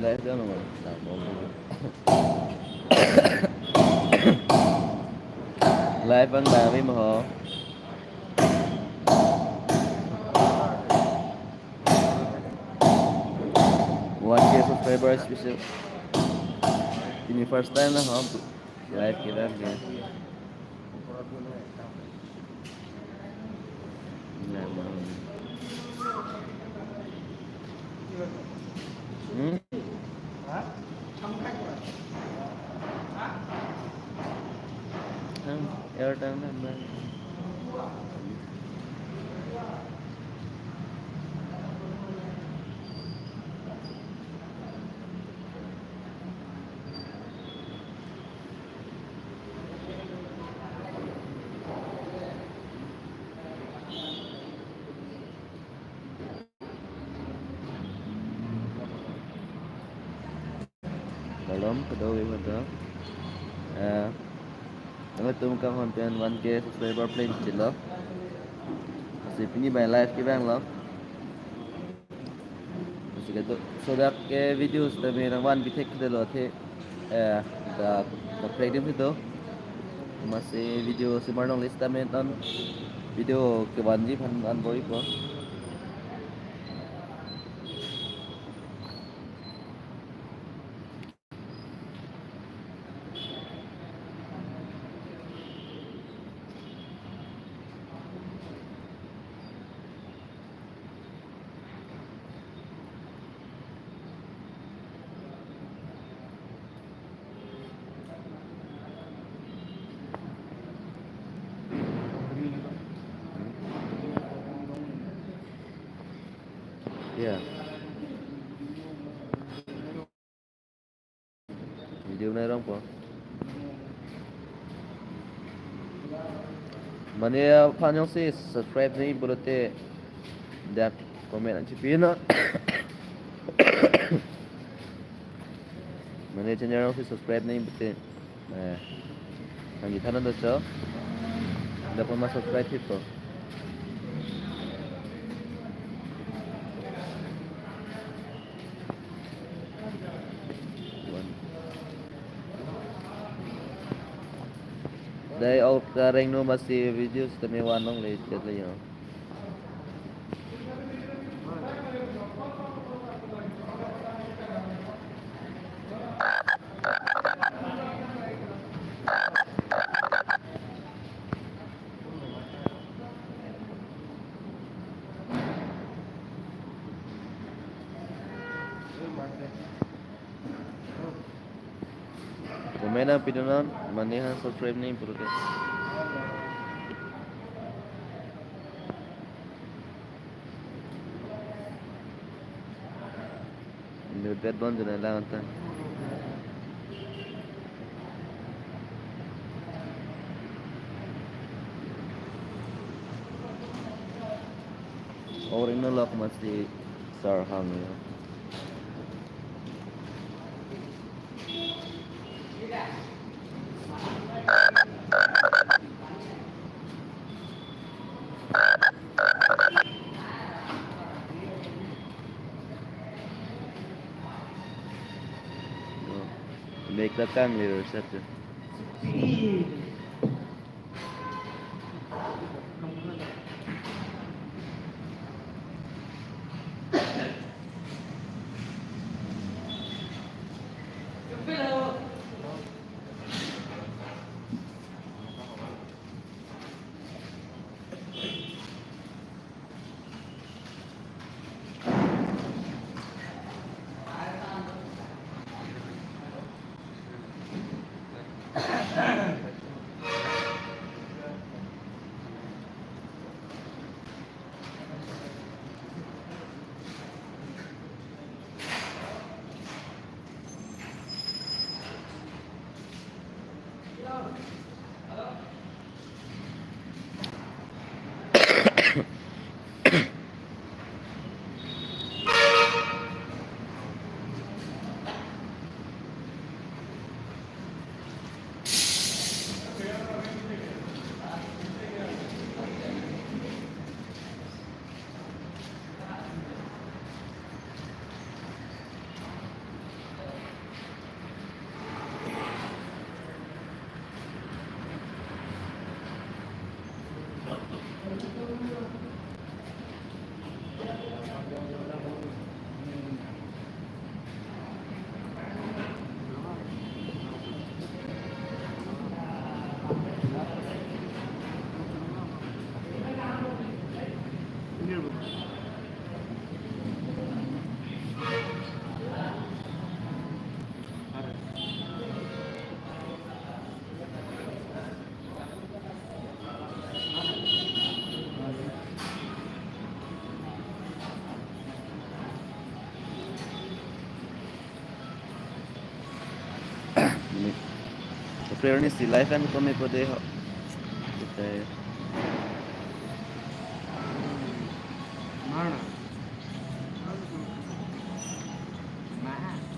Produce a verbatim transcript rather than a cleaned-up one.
Live dam ma? Live bang dam ma ho? One K subscriber special. Pini first time na ho? Live kedam ke. Hmm? Thang, airtime nang. Kardom, kado-kave pada. Eh, nangtum kanghon pen one K subscriber plan chilo. Lasi pini bai live kevanglo. Lasi kedo, so dak ke video sitame nangvan bithek kedelo athe, eh, dak, dak practice itu. Lasi video si marnong list tame ton video kevanji aphan an bor-ipo. Ya. Video nai rong po. Mane aphan jongsi subscribe nangji pulote dak comment an chipi non. Mane channel jongsi subscribe nangji pulote, eh, nangji thanon do cho. Dak ma subscribe hit po. Dai ok kareng no masi video sitame van longle chet le yo. Comment nangpi non, mane aphan subscribe nangji pulote. Ini bet bon jana lang anta. Orang nolak masi sarhang ya. Mek ta kang le sat. Ini. April ni si live an kami po de ho. Kita. Mana?